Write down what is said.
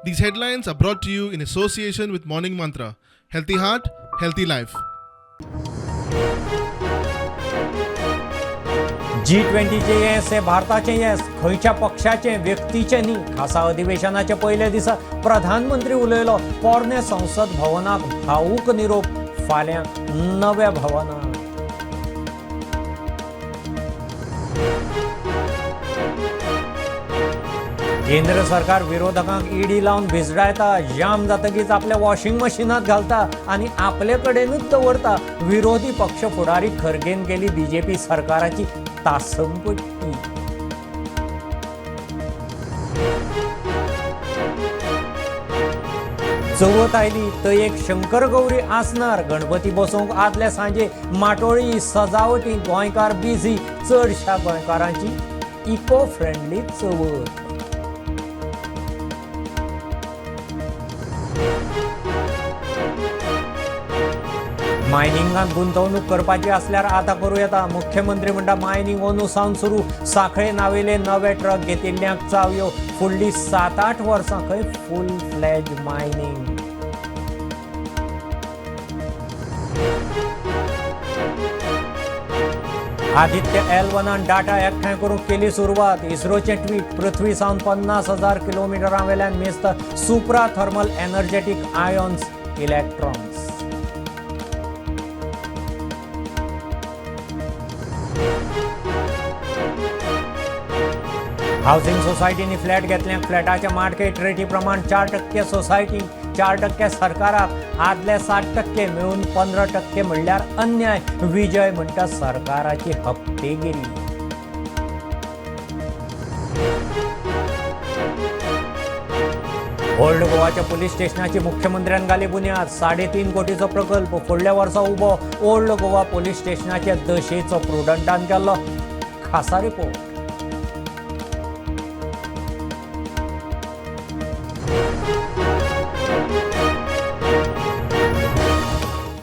These headlines are brought to you in association with Morning Mantra. Healthy heart, healthy life. जी ट्वेंटीचें येस हें भारताचें येस, खंयच्या पक्षाचें, व्यक्तीचें न्ही. खासा अधिवेशनाच्या पयल्या दिसा प्रधानमंत्री उलयलो. पोरणे संसद भवनाक भावूक निरोप, फाल्यां नव्या भवनाक. केंद्र सरकार विरोधकांक ईडी लावन भिजडायता, जाम जातकीच आपल्या वॉशिंग मशिनात घालता आनी आपले कडेनूच दवरता. विरोधी पक्ष फुडारी खरगेन केली बीजेपी सरकाराची तासमपट्टी. चवथ आयली थंय एक शंकर गौरी आसणार. गणपती बसोवंक आदले सांजे माटोळी सजावटी, गोंयकार बिझी. चडशा गोंयकारांची इको फ्रेंडली चवथ. मायनिंगांत गुंतवणूक करपाची आसल्यार आतां करूं येता. मुख्यमंत्री म्हणटा मायनिंग अंदू सावन सुरू. सांखळे नावेले नवे ट्रक घेतिल्ल्यांक चावयो. फुडलीं 7-8 वर्सां खंय फूल फ्लॅज मायनिंग. आदित्य L1 data एकठांय करूंक केली सुरवात. इस्रोचें ट्वीट. पृथ्वी सावन 50,000 किलोमिटरां वेल्यान मेजता supra thermal energetic ions electrons. Housing सोसायटींनी flat घेतल्यांक फ्लॅटाच्या मार्केट रेटी प्रमाण 4% सोसायटी, 4% सरकाराक, आदले 7% मेळून 15% म्हणल्यार अन्याय. विजय म्हणटा सरकाराची हप्तेगिरी. ओल्ड गोवाच्या पुलीस स्टेशनाची मुख्यमंत्र्यान घाली बुन्याद. 3.5 कोटीचो प्रकल्प फुडल्या वर्सा उबो. ओल्ड गोवा पुलीस स्टेशनाचे दशेचो प्रुडंटान केल्लो खासा रिपोर्ट.